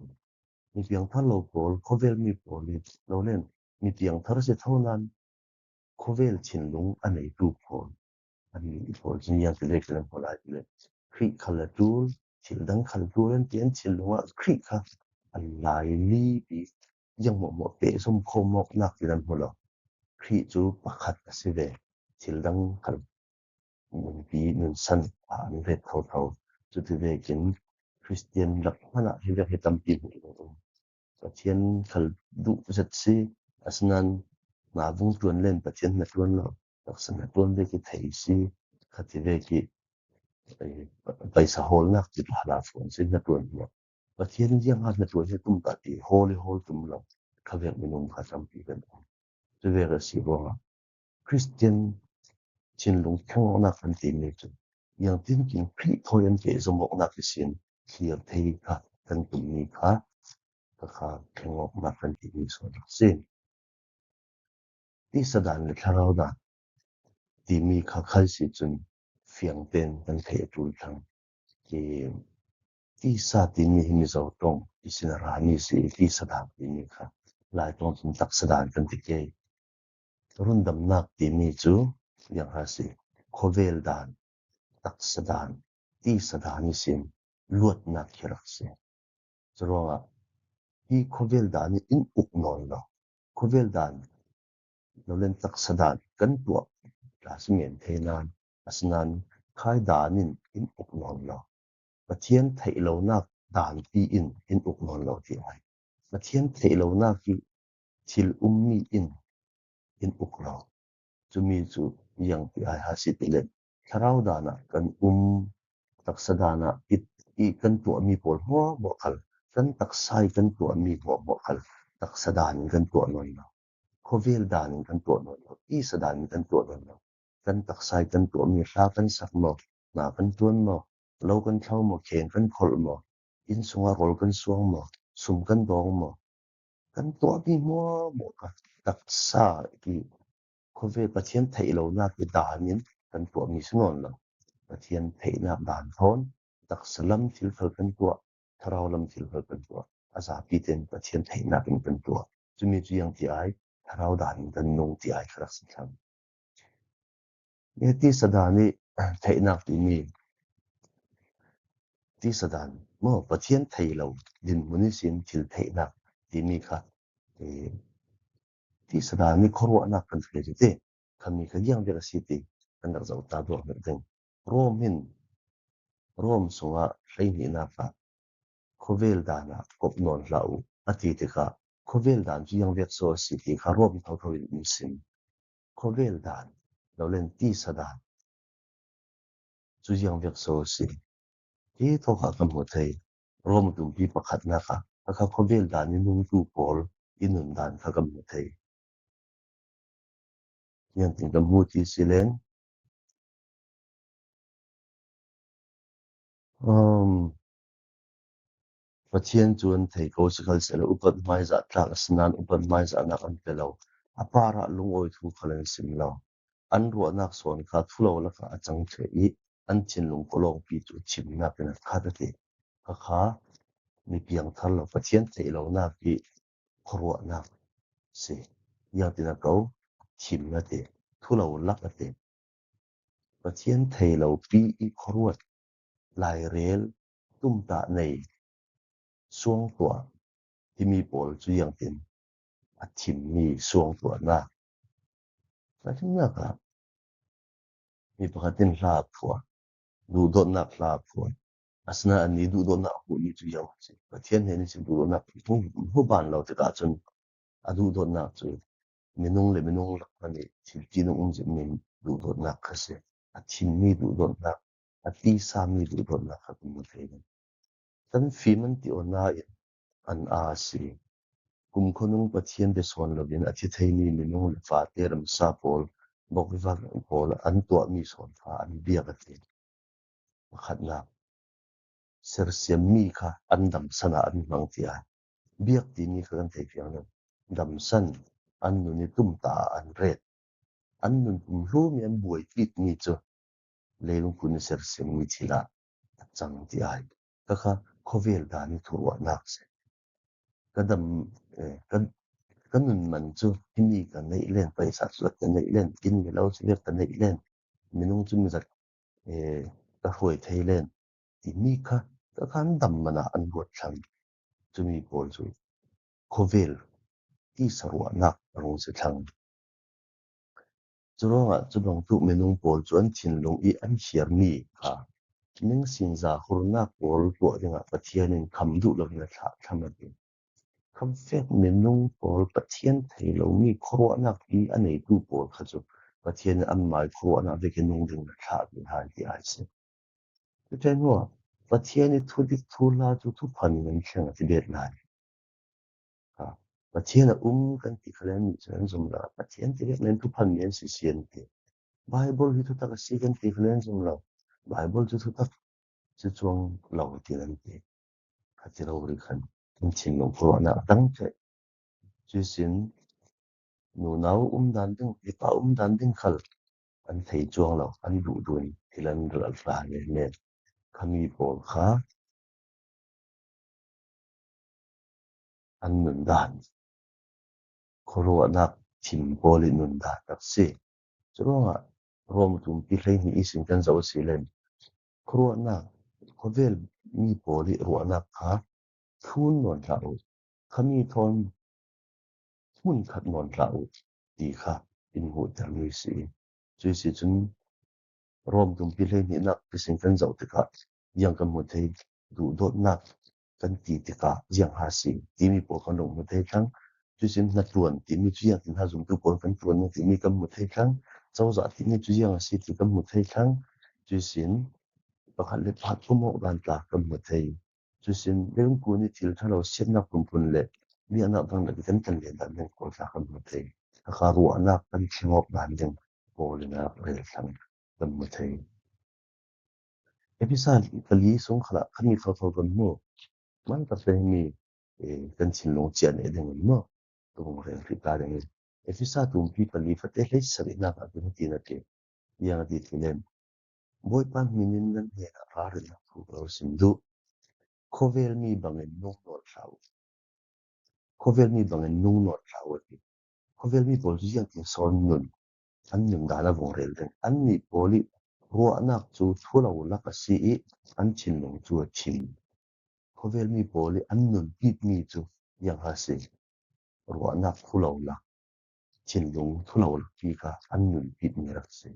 Mi piangthar lo pawl, khawvel mi pawl i lo len mi piangthar si tho nan khawvel thinlung a neitu pawl, an mi i pawl cun ziang ti le kan hmu lai ti le Khrih khal a ṭul, thil dang khal ṭul an ti, an thinlung ah Khrih kha a lai li ti ziang hmuahhmuah pehzom khawm awknak ti nan hmu lo. Khrih cu pakhat a si ve, thil dang khal nunpi, nunsan ah an ret thotho. Cuti vekin Khristian rak hmanh ah hi vek hi tampi hmuh um. Pathian khal duh zet si, asinain hna vung ṭuan len Pathian hna ṭuan lo, taksa hna ṭuan vek hi thei si, khati vek hi eh, paisa hawlnak cih hla la fawn si hnaṭuan hmawh. Pathian ziang ha hnaṭuan hi tum ta ti hawl i hawl tum lo khavek minung kha tampi kan um. Cuvek a si ruangah Khristian thinlung thlengawknak kan timi cu, ziangtinkin Khrih thawi an pehzom awknak ihsin thlir thei kha kan tummi kha, kha kha thlengawknak kan timi sawn a si. Tisa dan le thlarau dan timi kha khal si cun fiang tein kan theih a ṭul thlang. Tisa timi hi Mizo ṭong ihsin a rami si i tisa dan timi kha Lai ṭong cun taksa dan kan ti ke. Rundamnak timi cu ziang ha si, khawvel dan, taksa dan, tisa dan ihsin luatnak khi rak si. Curuangah hi khawvel dan in in uk nawn lo. Khawvel dan lo len taksa dan kan tuah hla si men thei nain, asinain khai dan in in uk nawn lo. Pathian theih lonak dan pi in in uk nawn lo ti ai. Pathian theih lonak hi thil ummi in in uk lo. Cumi cu ziang ti ai ha si ti le, thlarau dan ah kan um, taksa dan ah i, i kan tuahmi pawl hmuahhmuah khal, kan taksa i kan tuahmi hmuahhmuah khal taksa dan in kan tuah nawn lo. Khawvel dan in kan tuah nawn lo, tisa dan in kan tuah nawn lo. Kan taksa i kan tuahmi hla kan sak maw, hna kan ṭuan maw, lo kan thlo maw, kheng kan kholh maw, inn sungah rawl kan suang maw, sum kan dawng maw, kan tuahmi hmuahhmuah kha taksa i khawvel Pathian theih lonak i dan in kan tuahmi si nawn lo. Pathian theihnak dan thawn taksa lam thil khal kan tuah, thlarau lam thil khal kan tuah. A zapi tein Pathian theihnak in kan tuah. Cumi cu ziang ti ai, thlarau dan in kan nung ti ai kha rak si thlang. Tisa dan i theihnak timi, tisa dan maw, Pathian thei lo dinhmun ihsin thil theihnak timi kha, eh, tisa dan i khuaruahnak kan ti ti. Khami kha ziang vek a si ti kan rak zoh ta duak ding. Rom hin, Rom sungah hleihnihnak ah khawvel dan ah kop nawn hlah u a ti tikah, khawvel dan cu ziang vek so a si ti kha Rom thotho in um sin. Khawvel dan lo len tisa dan cu ziang vek so a si. Hi thawk ah kan hmu thei. Rom tumpi pakhatnak ah kha khawvel dan i nungtu pawl i nun dan kha kan hmu thei. Ziangtin kan hmu ti si len, um, Pathian cu an thei ko, sikhalsehla upat hmaizah tlak a si nain upat hmaizahnak an pe lo. A parah lungawi thu khal an sim lo. An ruahnak sawn kha thulo lakah a cang ṭheh i an thinlung kawlawngpi cu thimnak in a khat a ti. Kha kha mi piangthar lo, Pathian theih lonak i khuaruahnak si. Ziangtin a ko, thim a ti, thulo lak a ti. Pathian thei lo pi i khuaruat, lairel, tumtah nei, suangtuah timi pawl cu ziangtin a thimmi suangtuahnak. Ka thimnak ah mi pakhat in hla a phuah, duhdawtnak hla a phuah. Asinain ani duhdawtnak a hmuhmi cu ziang si. Pathian hnen ihsin duhdawtnak hmu, hmu ban lo tikah cun a duhdawtnak cu minung le minung lak hmanh i thil ṭihnung um zihmi duhdawtnak kha si. A thimmi duhdawtnak, a tisami duhdawtnak kha kan hmu thei. Kan fim an ti awna in an aa si. Kumkhua nung Pathian bia sawn loin a thi theimi minung le fate, ramsa pawl, bawkvak pawl an tuahmi sawn kha an biak a ti. Pakhatnak, sersiammi kha an damsan ah an hmang tiah biak timi kha kan thei fiang lo. Damsan, an nun i tumtah ah an ret. An nun pumhlum i an buaipitmi cu leilung phun i sersiammi thil ah a cang ti ai. Kha kha khawvel dan i thuruahnak si. Ka dam, eh, ka, ka nun man cu himi ka neih len, paisa cu ka neih len, inn le lo cu ka neih len, minung cu mi zat, eh, ka hruai thei len timi kha, kha khan dam man ah an ruat thlang. Cumi pawl cu khawvel tisa ruahnak a rung si thlang. Curuangah cu bangtuk minung pawl cu an thinlung i an hiarmi kha ning sinza hurnak pawl tuah dingah Pathian in kham duh loin a thlah thlam a ti. Khamfek minung pawl, Pathian thei lomi khuaruahnak i a neitu pawl kha cu Pathian in anmai khuaruahnak vekin nung ding a thlah ti hai ti ai si. Cuti hnuah Pathian i thudik thuhla cu thuphan in an thleng a ti bet lai. Kha, Pathian a um kan ti kha le an nih cu an zum lo. Pathian ti vek len thuphan nih an si si an ti. Baibal hi thutak a si kan ti kha le an zum lo. Baibal cu thutak si cuang lo ti an ti. Kha ti rori khan kan thinlung khuaruahnak a tang ṭheh. Cuihsin nunau um dan ding, mipa um dan ding khal an thei cuang lo, an duh dun thil an ral hla ngetnget. Khami pawl kha an nun dan, khuaruahnak thim pawl i nun dan rak si. Curuangah Rom tumpi hleihnih ihsin kan zoh a si len, khuaruahnak, khuavel mi pawl i ruahnak kha thlun nawn hlah uh, khami thawn hmun khat nawn hlah uh ti kha in hmuhtermi si. Cuih si cun Rom tumpi hleihnihnak ihsin kan zoh tikah ziang kan hmu thei, duhdawtnak kan ti tikah ziang ha si timi pawl kan rung hmu thei thlang. Cuihsin hnaṭuan timi cu ziang tin ha zumtu pawl kan ṭuan timi kan hmu thei thlang. Cozah timi cu ziang a si ti kan hmu thei thlang. Cuihsin pakhat le pakhat pumawk dan tla kan hmu thei. Cuihsin leilungpun i thil ṭha lo siatnak phunphun le biaknak dang le kan kan len dan ding pawl tla kan hmu thei. Kha ruahnak kan thleng awk dan ding pawl in a rel thlang kan hmu thei. Efesa pali sung khalah khami thotho kan hmu. Man tak te himi, eh, kan thinlung ciah neh ding in maw? Ka vung rel hrih ta ding in. Efesa tumpi pali fate hleisarihnak ah kan ti na ti. Ziang a ti ti len. Bawipa hminin nan hnenah ralrinnak thu ka lo sim duh. Khuavel mi bangin nung nawn hlah uh. Khuavel mi bangin nung nawn hlah uh a ti. Khuavel mi pawl cu ziangtin sawn nun, an nun dan a vung rel ding. Annih pawl i ruahnak cu thulo lak a si i an thinlung cu a thim. Khuavel mi pawl i an nun pitmi cu ziang ha si. Ruahnak thulo lak, thinlung thulo lak pi kha an nun pitmi rak si.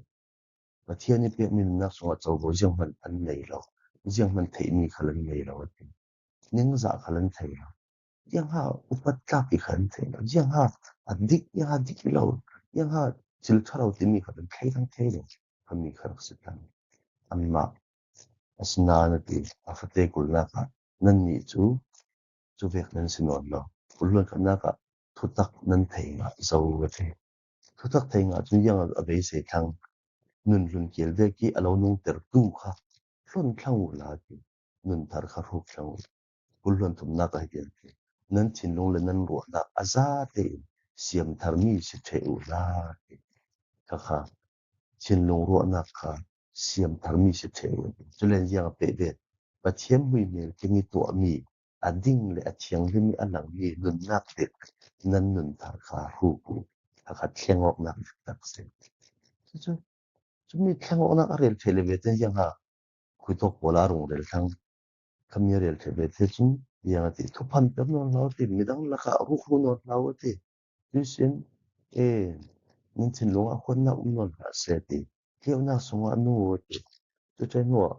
Pathian i pekmi nunnak sungah covo zianghman an nei lo, zianghman theihmi khal an nei lo a ti. Ningzah khal an thei lo. Ziangha upat tlak i khal an thei lo. Ziangha a dik, ziangha dik i lo. Ziangha thil ṭha lo timi khal an thei thang thei lo. Khami kha rak si tan. Anmah asinain a ti, a fate kulnak ah nannih cu cuvek nan si nawn lo. Kulhluan khatnak ah thutak nan thei ngah zo a ti. Thutak thei ngah cun ziang a beisei thlang. Nun hlun kil vek i a lo nungtertu kha hlon thlang uhla ti. Nun thar kha hruk thlang uh. Kulhluan thumnak ah hitin a ti. Nan thinlung le nan ruahnak a za tein siamtharmi si ṭheh uhla ti. Kha kha thinlung ruahnak kha siamtharmi si ṭheh uh. Culen ziang a peh vet, Pathian hmuihmel keng i tuahmi, a ding le a thianghlim i a langmi nunnak dik nan nun thar kha hruk uh. Kha kha thleng awknak tak si. Cucu, cumi thleng awknak a rel ṭheh le ve ten ziang ha khuitawk pawl a rung rel thlang. Khami a rel ṭheh ve te cun ziang a ti, thuphan pek nawn hlah uh ti, midang lakah rukru nawn hlah uh ti. Cuihsin, e, nan thinlung ah huatnak um nawn hlah seh ti. Liauhnak sungah nu ti. Cuti hnuah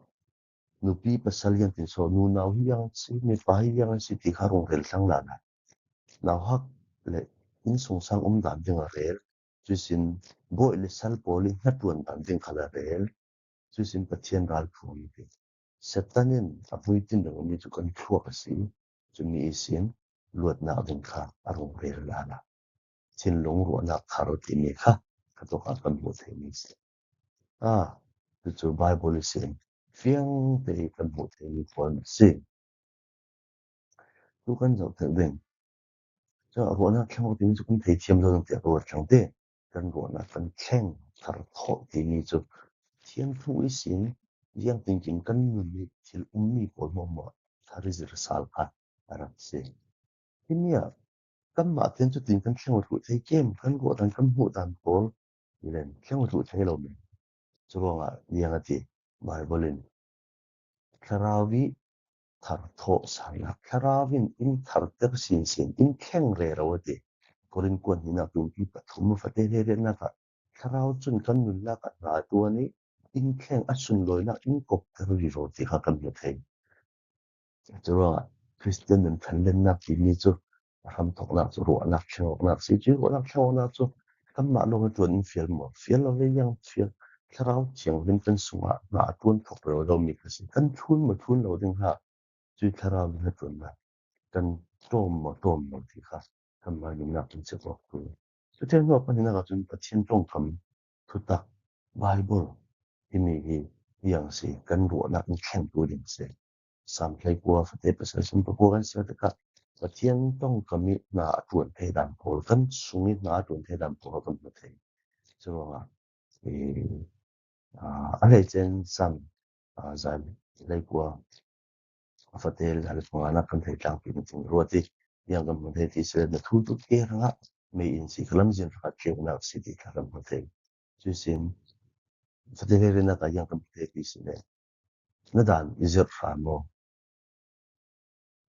nupi pasal ziangtin saw, nunau hi ziang si, mipa hi ziang si ti kha rung rel thlang lala. Nauhak le innsungsang um dan ding a rel. Cuihsin bawi le sal pawl i hnaṭuan dan ding khal a rel. Cuihsin Pathian ralphuang hi. Satan in a hmuitin dang mi cu kan thluak a si. Cumi ihsin luatnak ding kha a rung rel lala. Thinlung ruahnak thar timi kha kha tawk ah kan hmuh theimi si. A, cucu Baibal ihsin fiang te i kan hmuh theimi pawl na si. Tu kan zoh tek ding. Cun ruahnak thleng awk timi cu kan thei thiam zo ding tiah ruat thlang te. Kan ruahnak kan thleng thar thawh timi cu Pathian thu ihsin ziangtinkim kan nun i thil ummi pawl hmuahhmuah thar i zir sal kha a rak si. Himi ah kanmah tein cutin kan thleng thluh thei kem, kan ruah dan, kan hmuh dan pawl i len thleng thluh thei lo men. Curuangah ziang a ti, Baibal in Thlarau i thar thawh sal ah Thlarau in in tharter sinsin, in thleng rero a ti. Korin kuat hnihnak tumpi pathum a fate hleiriatnak ah Thlarau cun kan nunnak ah hna a tuan i in thleng a sunlawinak in kokter rero ti kha kan hmu thei. Curuangah Khristian nun ṭhanlennak timi cu a hramthawknak cu ruahnak thlengawknak si. Cuih ruahnak thlengawknak cu kanmah lawng i tuan in fial maw? Fial lo ve, ziang fial. Thlarau Thianghlim kan sungah hna a ṭuan thawk rero zomi kha si. Kan thlun maw thlun lo ding hlah, cui Thlarau nih hnaṭuannak kan ṭawm maw ṭawm lo ti kha kan hmailumnak kan chek awk tu. Cuti hnuah pahnihnak ahcun Pathian ṭongkam thutak Baibal himi hi ziang si, kan ruahnak in thlengtu ding si. Sam hleikua fate pasal sawm pakua kan siar tikah Pathian ṭongkam i hna a ṭuan thei dan pawl, kan sung i hna a ṭuan thei dan pawl kan hmu thei. Curuangah, eh, aa, a hleice in Sam, aa, zan hleikua a fate le zan panganak kan thei tlangpi na cing ruat i, ziang kan hmu thei ti si le na thu tu ke hrangah mei in si ka lamzin hrangah tleunak si ti kha kan hmu thei. Cuisin fate hleinak ah ziang kan hmu thei ti si le na dan i zirh hra maw?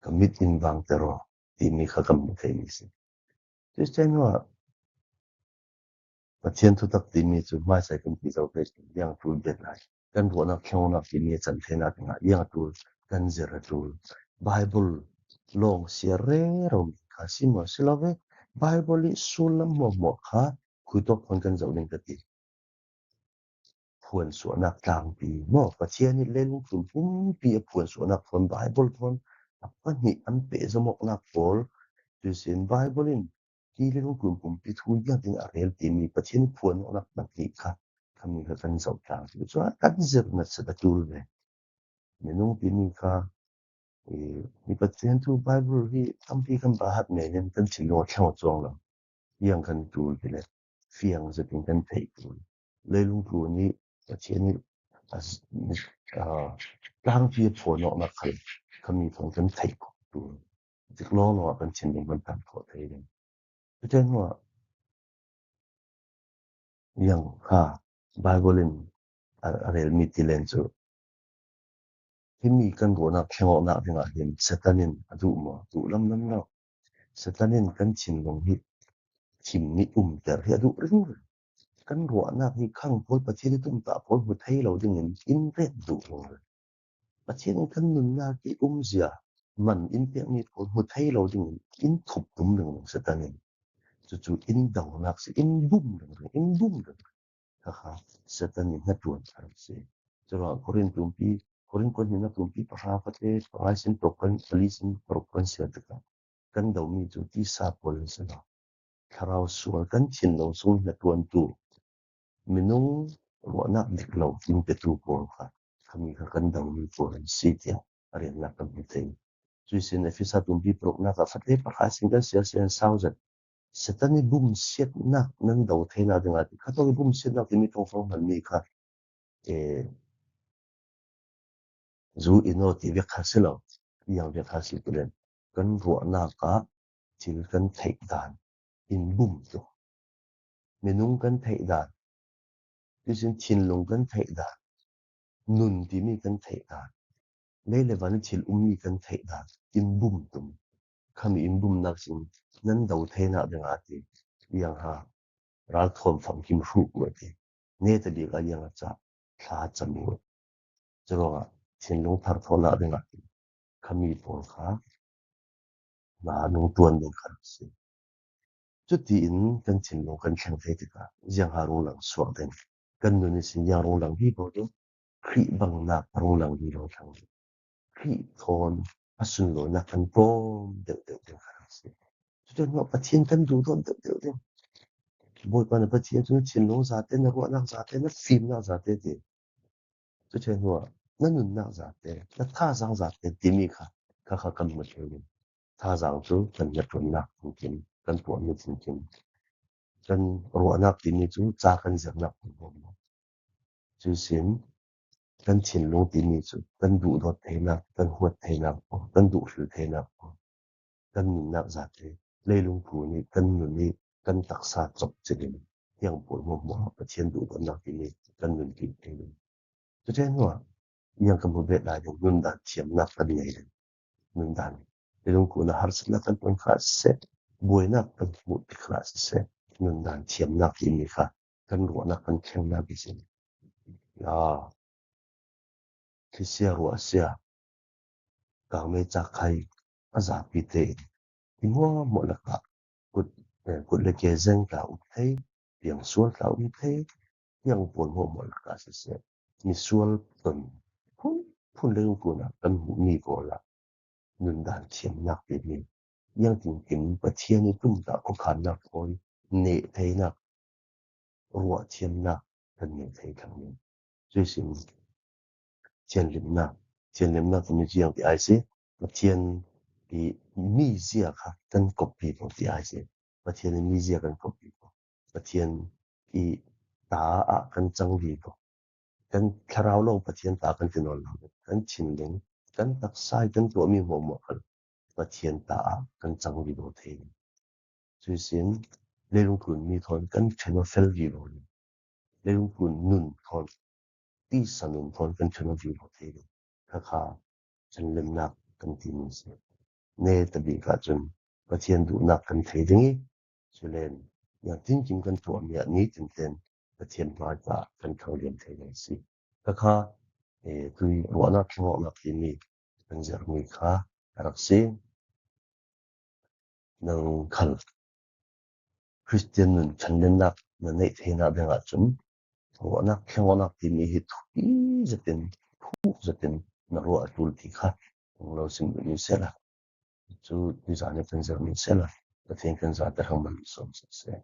Ka mit in vangter aw timi kha kan hmu theimi si. Cuti hnuah Pathian thutak timi cu hmaisai kan ti zo ve, ziang ṭul bet lai. Kan ruahnak thlengnak timi a can theinak dingah ziang a ṭul, kan zir a ṭul. Baibal lawng siar rero mi kha si maw si lo ve. Baibal i sullam hmuahhmuah kha khui tawk khuan kan zoh ding ka ti. Phuansuahnak tlangpi maw? Pathian nih leilung tlun pumpi a phuansuahnak thawn, Baibal thawn a pahnih an pehzom awknak pawl, cuisin Baibal in hi leilung tlun pumpi thu ziangtin a rel timi Pathian nih phuan awknak pahnih kha khami kha kan zoh tlang si. Cuah kan zirh nasa a ṭul ve. Minung timi kha, eh, mi Pathian thu Baibal hi tampi kan bahat men in kan thinlung a thleng aw cuang lo. Ziang kan ṭul ti le fiang zetin kan theih ṭul. Leilung tlun i Pathian i a, a, tlangpi a phuan awknak khal khami khan kan theih khawh ṭul. Dik lawnglawng ah kan thinlung kan tang khawh thei ding. Cuti hnuah ziang kha Baibal in a, a relmi ti len cu, himi kan ruahnak thleng awknak dingah hin Satan in a duh maw? Duh lamlam lo. Satan in kan thinlung hi thim nih umter hi a duh ringring. Kan ruahnak hi khang pawl, Pathian i tumtah pawl hmu thei lo dingin in ret duh ringring. Pathian in kan nunnak i umzia man in pekmi pawl hmu thei lo dingin in thup tum ringring Satan in. Cucu in donak si, in bum ringring, in bum ringring. Kha kha Satan nih hnaṭuan thar a si. Curuangah Korin tumpi, Korin kuat hnihnak tumpi pahra fate, pangai sin paruk kan, pali sin paruk kan siar tikah kan domi cu tisa pawl an si lo. Thlarau sual kan thinlung sung hnaṭuantu, minung ruahnak dik lo in petu pawl kha khami kha kan domi pawl an si tiah a riannak kan hmu thei. Cuihsin Efesa tumpi paruknak ah fate pahra sin kan siar siar an sau zat. Satan i bumsiatnak nan do theinak dingah ti kha tawk i bumsiatnak timi ṭongfang hmanmi kha, eh, zu in aw ti vek kha si lo, ziang vek kha si tulen kan ruahnak ah thil kan theih dan in bum tuk. Minung kan theih dan, cuihsin thinlung kan theih dan, nun timi kan theih dan, lei le van i thil ummi kan theih dan in bum tum. Khami in bumnak sin nan do theinak dingah ti, ziang ha ralthawn famkim hruk lo ti, neta bik ah ziang a cah thla cam i. Curuangah thinlung thar thawhnak dingah ti khami pawl kha hna nung ṭuan ding kha si. Cutiin kan thinlung kan thleng thei tikah ziang ha rung lang suak ding, kan nun ihsin ziang rung lang vivo ding, Khrih bangnak a rung lang vivo thlang ding. Khrih thawn a sunlawinak kan ṭawm deuhdeuh ding kha si. Cuti hnuah Pathian kan duhdawt deuhdeuh ding. Bawipa na Pathian cu na thinlung zate, na ruahnak zate, na fimnak zate ti. Cuti hnuah na nunnak zate, na thazaang zate timi kha, kha, kha kan hmu thei ding. Thazaang cu kan hnaṭuannak phungkim, kan tuahmi phungkim, kan ruahnak timi cu ca kan zirnak phungkim. Cuihsin kan thinlung timi cu kan duhdawt theinak, kan huat theinak, kan duhhril theinak, kan nunnak zate, leilung tlun i kan nun i kan taksa cawk cingin, hiang pawl hmuahhmuah Pathian duhdawtnak timi kan nun ti thei ding. Cuti hnuah ziang kan hmu bet lai ding, nundan thiamnak kan ngei ding. Nundan, leilung tlun ah harsatnak kan ṭuan kha siseh, buainak kan hmuh tik kha siseh, nundan thiamnak timi kha kan ruahnak kan thlengnak ihsin. Ya, thlisia ruahsia, kangmei cak khai a zapi te in i hmuahhmuah lakah kut, eh, kut le ke zeng tla um thei, piangsual tla um thei, Hiang puan hmuahhmuah lakah siseh, misual ton phunphun leilungtlun ah kan hmuh mi pawl ah nundan thiamnak timi, iangtin kim Pathian i tumtah khuakhannak pawl neh theinak, ruahthiamnak kan nei thei thlang ding. Cuisin thianhlimnak, thianhlimnak timi ciang ti ai si, Pathian i mizia kha kan koppi pawl ti ai si. Pathian i mizia kan koppi pawl, Pathian i ta ah kan cang vivo. Kan thlarau lo Pathian ta kan ti nawn lo, kan thinlung, kan taksa i kan tuahmi hmuahhmuah kha Pathian ta ah kan cang vivo thei. Cuisin leilungtlun mi thawn kan ṭhen aw fel vivo, leilungtlun nun thawn, tisa nun thawn kan ṭhen aw vivo thei. Khakha thianhlimnak kan timi si. Neta bik ah cun Pathian duhnak kan thei ding i, culen iangtin kim kan tuahmi ah nitin ten Pathian hmai ta kan thang lian thei ding si. Khakha, eh, tui ruahnak, thlengawknak timi kan zirmi kha a rak si. Nang khal Khristian nun thianhlimnak na neih theinak dingah cun ruahnak, thlengawknak timi hi thupi zetin, thuk zetin na ruah a ṭul ti kha kong lo sim duhmi sehla, cu tuzan i kan zirmi sehla, Pathian kan zate hrang man sawm seh.